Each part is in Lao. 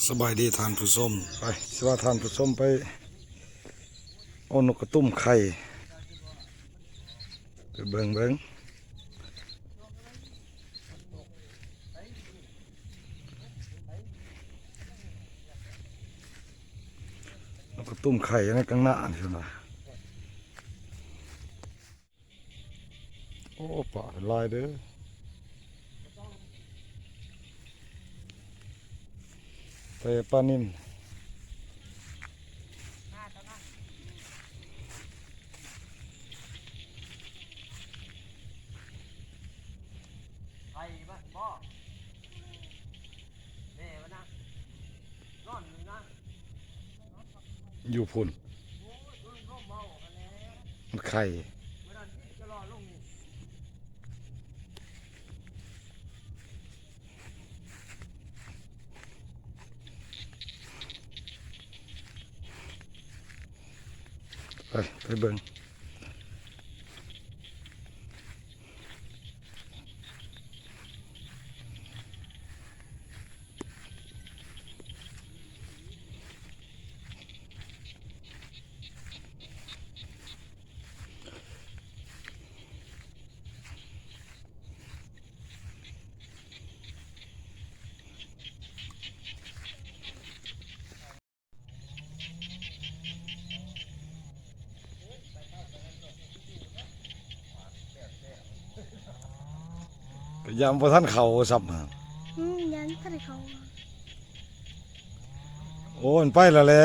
ສະບາຍດີທ່ານຜູ້ຊົມ ໄປ ຊິພາທ່ານຜູ້ຊົມໄປເອົານົກກະຕຸ້ມໄຂ່ ໄປເບິ່ງເບິ່ງ ນົກກະຕຸ້ມໄຂ່ໃນກາງໜ້ານີ້ພຸ້ນນະ. ໂອ້ ປາຫຼາຍເດີ ແຕ່ປານິນ ໄປບ້ານບໍ່ ແມ່ມັນນະ ນອນຢູ່ນະ. ຢູ່ພຸ້ນ ມັນໄຂ່ ໄປ ໄປເບິ່ງ. ກະຢ້ານບໍ່ທັນເຂົ້າຊ້ຳ. ອືມ ຢ້ານບໍ່ທັນເຂົ້າ. ໂອ້ ມັນໄປແລ້ວແຫຼະ.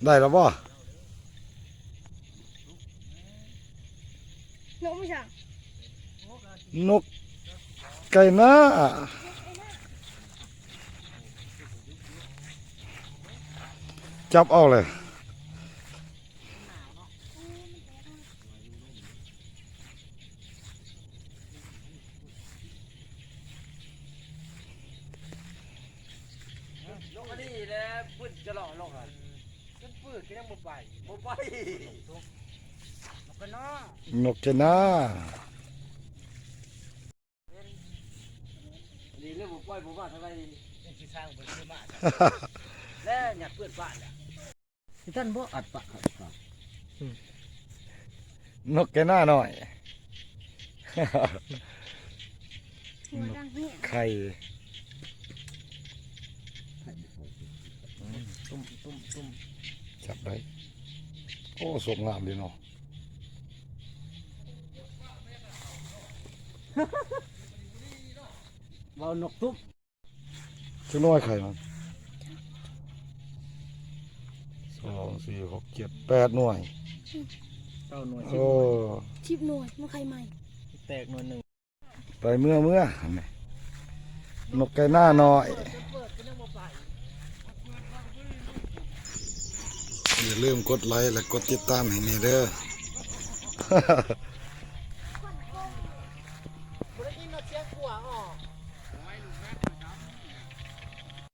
ໄດ້ແລ້ວບໍ່? ນົກມັນຫຍັງ? ນົກໄກ່ໜ້າ. ຈັບເອົາເລີຍ. ນົກອັນນີ້ແຫຼະ ບຶ້ນຈະຫຼໍ່ລົງຫັ້ນ ຈົນປືດກະຍັງບໍ່ໄປ ບໍ່ໄປ. ນົກກະໜ້າ ນົກກະໜ້າ. ນີ້ເລີຍບໍ່ປ່ອຍ ບໍ່ວ່າເທົ່າໃດນີ້ ຍັງຊິສ້າງບໍ່ຄືມາ ແລະຫຍັດເພື່ອນບ້ານລະ. ຄືກັນບໍ່ອັດປະເຂົາ ນົກແກໜ້ານ້ອຍ ໄຂ່ ຕຸ້ມ ຕຸ້ມ ຕຸ້ມ ຈັບໄດ້. ໂອ້ ສົກງາມເດເນາະ ເວົ້ານົກຕຸ້ມ. ຈັກໜ່ວຍໄຂ່ມັນ? ສອງ ສີ່ ຫົກ ເຈັດ ແປດໜ່ວຍ. ເກົ້າໜ່ວຍ ໂອ້ ສິບໜ່ວຍ ມັນໄຂ່ໃໝ່ ແຕກໜ່ວຍໜຶ່ງ. ໄປເມືອ ເມືອ ຫັ້ນແຫຼະ ນົກໄກ່ໜ້ານ້ອຍ. ຢ່າລືມກົດໄລ ແລະ ກົດຕິດຕາມໃຫ້ແດ່ເດີ.